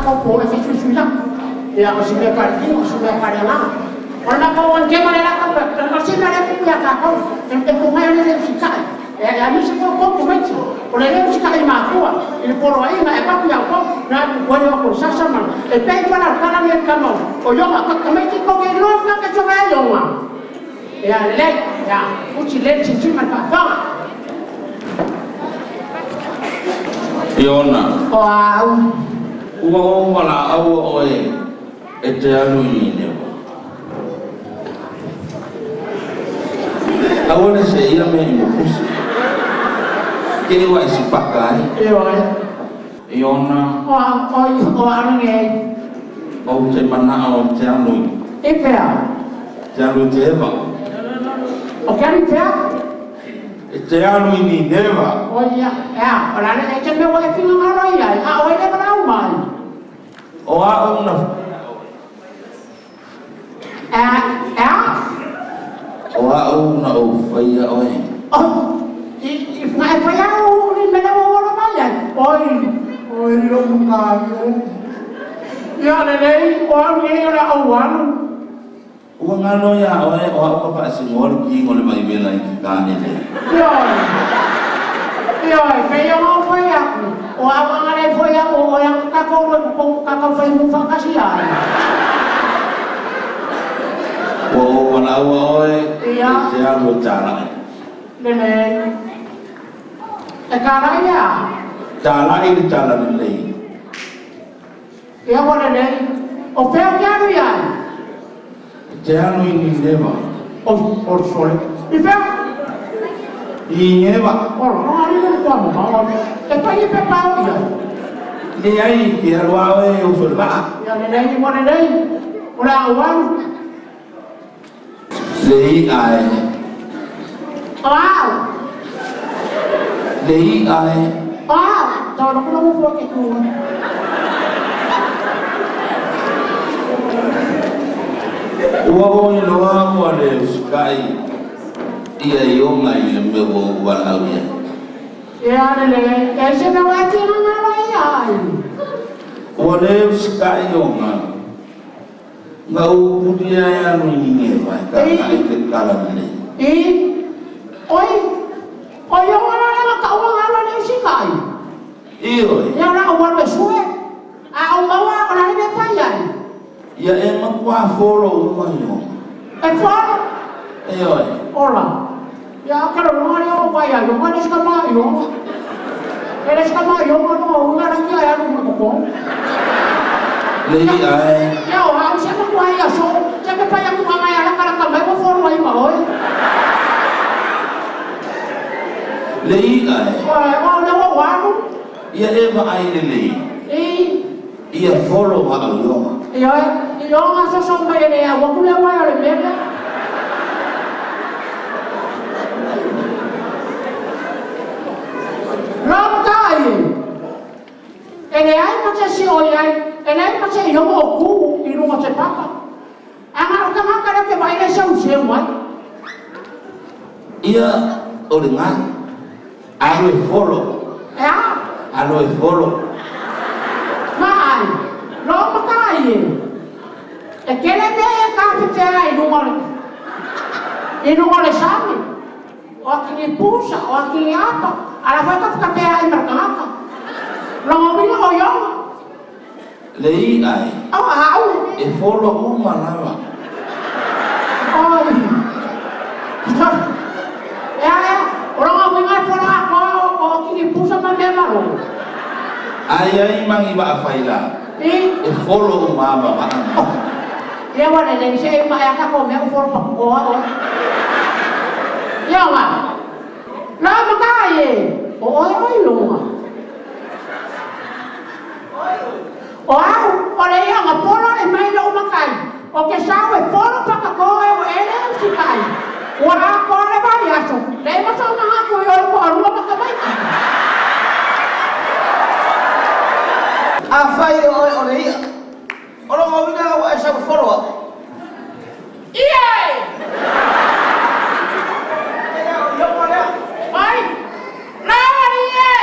ka po e fisu sui la. Ia o si mea wharekino, o si mea whareanga. O na ko wan kema le la ka pa, o si mea le kuku ia kākou, e ku ngai o le le usikai. E a misi ko ko ko maiti. O le le usikai mākua, i le poro ai nga e papu iau ko, na ku koe o ko sasa man. E pei wala kala ni kama. O yonga ka kamaiti ko ke loa ka ka choka yonga. Ia le, ia, uti le tsi ma ka fa. Iona. O au. Ua o wala au oe e te alu i newa. Aua le se ia me i mokusi. Ke iwa i sipaka ai. E oe. Iona. O au, o i o au nge. O te mana o te alu. E pea. Te alu te ewa. O ke alu pea? E te alu i ni newa. O ia, ea, o la le e te mea wa e whinga ngaro ia, a o e le wala au mai. O a o na. Ea, ea? O a o na o whaia oe. O, i nga e whaia o ni mele o ora mai ai. Oi, oi lo muka ai. Ia le lei, o au ni o la au anu. Ua ngalo ia oe, o au ka whaasingoa le ki ngole mai wela i ki kāne le. Ioi, ioi, pe ia ngau whai aku. O au anga le whai aku, o ia kakau roi kakau whai mu whakasi ai. Ua o wana aua oe, Ia. E te alu e tālai. Lele, e kālai ia? Tālai le tālai lei. Ia ua lelei, o peo ke alu ia? Te alu i ni newa. O, o, sorry. I peo? I newa. O, no ari le kua mo ma. E pai e pe pao ia. Le ai ke alu au e o sole maa. Ia lelei, ua lelei. O le au alu. Le i ai. O au. Le i ai. O au. Tau no kuna mo fua ke kua. Ua o i loa ua le usikai ia i onga i le mea ua ua lau ia. Ia le le, e se mea ua tinga ngalo ia ai. Ua le usikai onga. Nga u putia e anu i nge vai, ka I. i te kala le. I, oi, oi onga la le ka ua ngalo le usikai. I oi. Ia la ua le sue, a o maua o la le mea fai ai. Ia e matua folo uma i onga. E folo? E oi. Ola. Ia ka lo ngari o vai ai, o ngari ska mai o. E le ska mai o no o ngara ki ai anu mo ko. Le i ai. Ia o au se mo ai a so, se ke pai aku ngai ala kala ka mai mo folo ai ma oi. Le i ai. Oi, o le o wa nu. Ia e va ai le le. I. Ia folo wa au yo. Ia i o nga so so mai le a wa ku le wa le me le. Rau tai. E le ai ma te si oi ai, e le ai ma te i o ku i runga te papa. A nga o ka nga ka le te vai le sau seu ai. Ia o le ngai. Alo e folo. E a? Alo e folo. Ma ai. Lo ma kai e. E kele mea e ka te te ai runga le. I runga le sami. O a kingi pusa, o a kingi apa. Ala whai ka whakapea ai marakangaka. Longo winga o ionga. Le i ai. Au au. E folo uma lava. Oi. E a e, o longo winga e folo a koa o kingi pusa ma mea maro. Ai ai mangi wa whai la. I? E folo uma ama wa ama. Oh. Ia wa le le se e ma e aka ko mea u folo paku koa oe. Ia nga. La makai e. O oe oi longa. O au, o le ia nga polo e mai lo makai. O ke sau e folo paka koa e o ele au sikai. Ua a koa le vai aso. Le ma sau nga haku i oi ko arua maka mai. A whai o oe o le ia. O longa wina ua e sau e folo au. Ia e! Ai! La i e!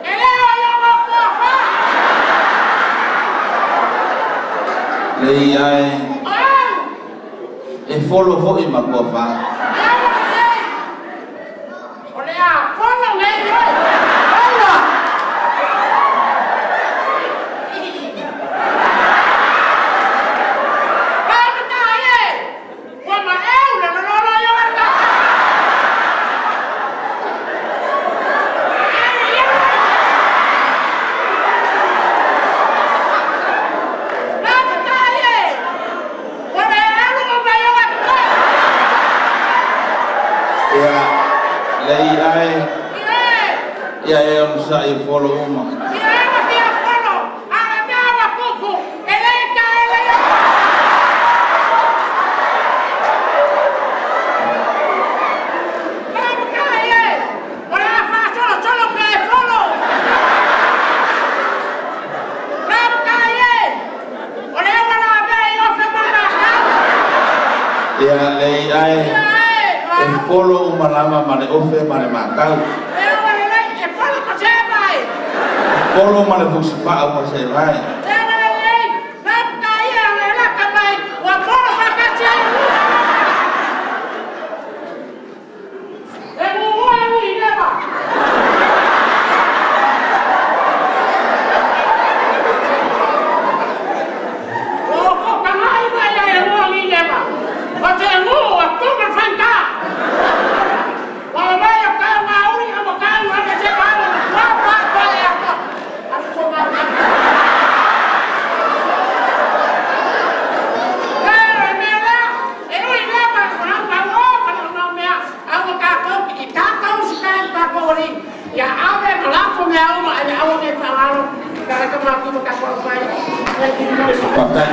E leo i o ngā kua wha! Lei ai e folo foʻi ma kuafā. O le a fono nei oe. Aua. Ua ma eu le lolo yo ka. Ia lei ai ia e onosaʻi e folo uma. Ia lei ai e folo uma lava ma le ofe ma le makau. Folo ma le fusipa'u ma se vai. Faafetai.